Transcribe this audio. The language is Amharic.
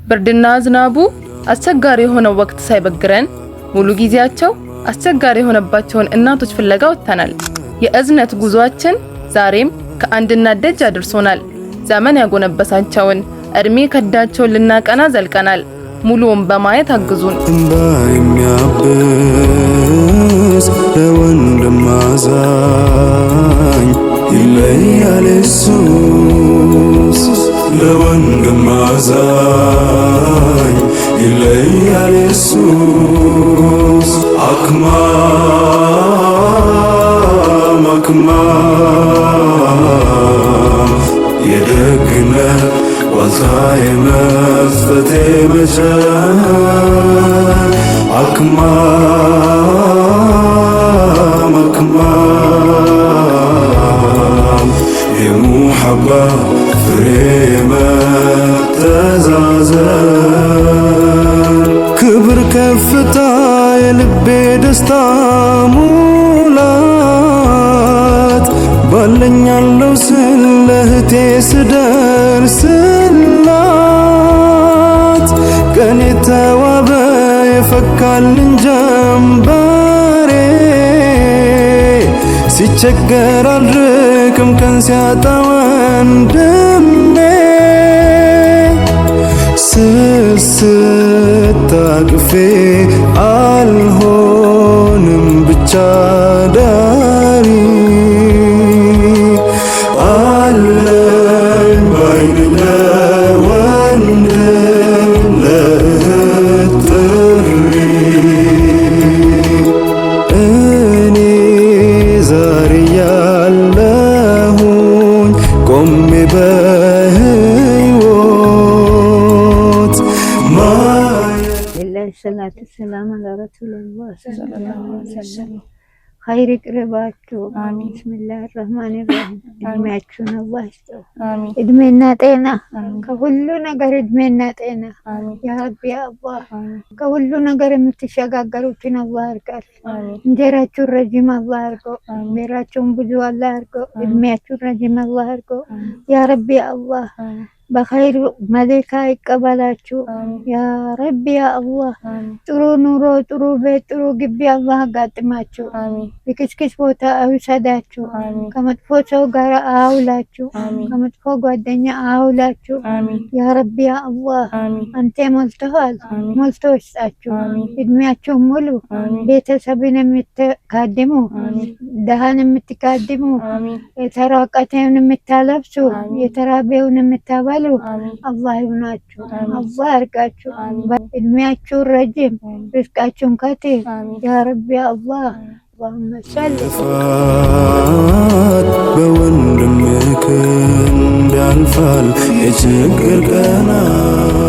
ብርድና ዝናቡ አስቸጋሪ የሆነው ወቅት ሳይበግረን ሙሉ ጊዜያቸው አስቸጋሪ የሆነባቸውን እናቶች ፍለጋ ወጥተናል። የእዝነት ጉዟችን ዛሬም ከአንድ እናት ደጅ አድርሶናል። ዘመን ያጎነበሳቸውን፣ እድሜ ከዳቸውን ልናቀና ዘልቀናል። ሙሉውን በማየት አግዙን። እንባ የሚያብስ ለወንድም አዛኝ ይለያል ኢየሱስ፣ ለወንድም አዛኝ ይለያል ኢየሱስ። አክማም አክማም የደግነት ዋልታ የመፈቴ መቻል፣ አክማም አክማም የሙሐባ ፍሬ መተዛዘን፣ ክብር ከፍታ የልቤ ደስታ ሙላት ባለኛለው ስል ለእህቴ ስደርስላት ቀኔ ተዋበ የፈካልን ጀንበሬ፣ ሲቸገር አልርቅም ቀን ሲያጣ ወንድሜ፣ ስስት አቅፌ አልሆንም ብቻ ዳሪ፣ አለኝ ባይን ለወንድም ለእህት ጥሪ። እኔ ዛሬ ያለሁኝ ቆሜ በሕይወት ቢስሚላህ ሰላቱ ሰላም አላ ረሱልላህ ሰለላሁ ዐለይሂ ወሰለም። ኸይር ይቅረባችሁ። ቢስሚላህ ረህማን ራሂም። እድሜያችሁን አላህ ይስጠው። እድሜና ጤና፣ ከሁሉ ነገር እድሜና ጤና ያ ረቢ ያ አላህ። ከሁሉ ነገር የምትሸጋገሩትን አላህ ያርጋል። እንጀራችሁን ረጅም አላህ ያርገው። ቤራችሁን ብዙ አላህ ያርገው። እድሜያችሁን ረጅም አላህ ያርገው። ያ ረቢ ያ አላህ በኸይር መሌካ ይቀበላችሁ። ያ ረቢ ያ አላህ ጥሩ ኑሮ፣ ጥሩ ቤት፣ ጥሩ ግቢ አላህ አጋጥማችሁ። የክስክስ ቦታ አይውሰዳችሁ። ከመጥፎ ሰው ጋር አያውላችሁ። ከመጥፎ ጓደኛ አያውላችሁ። ያ ረቢ ያ አላህ አንተ ሞልተዋል፣ ሞልቶ ይስጣችሁ። እድሜያችሁን ሙሉ ቤተሰብን የምትካድሙ፣ ደሃን የምትካድሙ፣ የተራቀተውን የምታለብሱ፣ የተራበውን የምታበሉ አላህ ይሁናችሁ፣ አላህ ያርጋችሁ። እድሜያችሁን ረጅም፣ ሪዝቃችሁን ከቲር ያ ረቢ ያ አላህ። አላሁመ ሰሊ። ጥፋት በወንድም ክንድ ያልፋል የችግር ቀናት።